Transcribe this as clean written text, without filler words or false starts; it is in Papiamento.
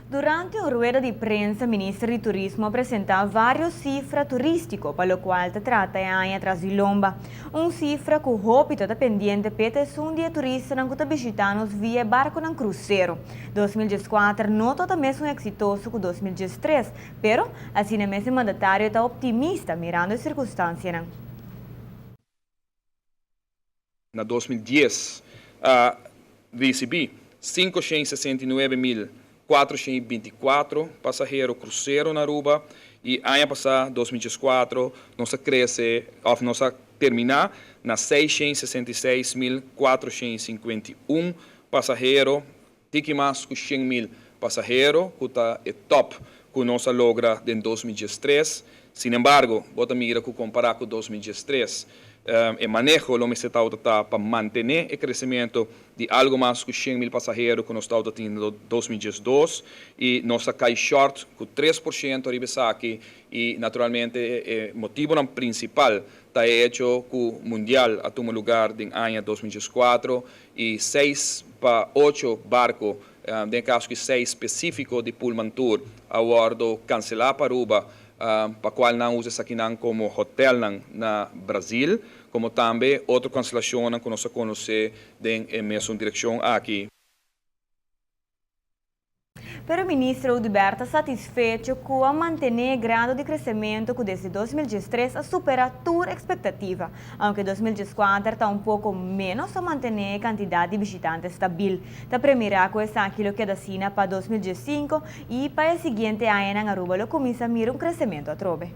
Durante un rueda di prensa, Minister di Turismo a presenta varios cifra turistico, pa locual ta trata e aña tras di lomba. Un cifra cu hopi ta pendiente p'e ta esun di e turistanan cu ta bishita nos via barconan crucero. 2014 no ta mes un exitoso cu 2013, pero asina mes e mandatario ta optimista mirando e circunstancianan. Na 2010 a ricibi 569.424 pasahero crucero na Aruba y aña pasa, 2014, nos a crece, of nos a termina na 666.451 pasahero, tiki mas cu 100 mil pasahero, cu ta e top cu nos a logra den 2013. Sin embargo, bo ta mira cu compara cu 2013, e maneho lo mester ta pa mantene e crecemento di algo mas cu 100 mil pasahero cu nos tabata tin den 2012 y nos a cay short cu 3% riba esaki. Y naturalmente e motibo principal ta e hecho cu Mundial a tuma luga den aña 2014 y 6 pa 8 barco, den caso cu 6 specifico di Pullmantur, a wordo cancela pa Aruba, pa cual nan a usa esakinan como hotel na Brasil, como tambe otro cancelacion cu nos a conoce den mesun direccion aki. Pero minister Oduber ta satisfecho cu a mantene grado di crecemento cu desde 2013 a supera tur expectativa, aunke 2014 ta un poco menos, a mantene cantidad di bishitante stabil. Ta premira cu esaki lo keda asina pa 2015 y pa e siguiente aña Aruba lo cuminsa mira un crecemento atrobe.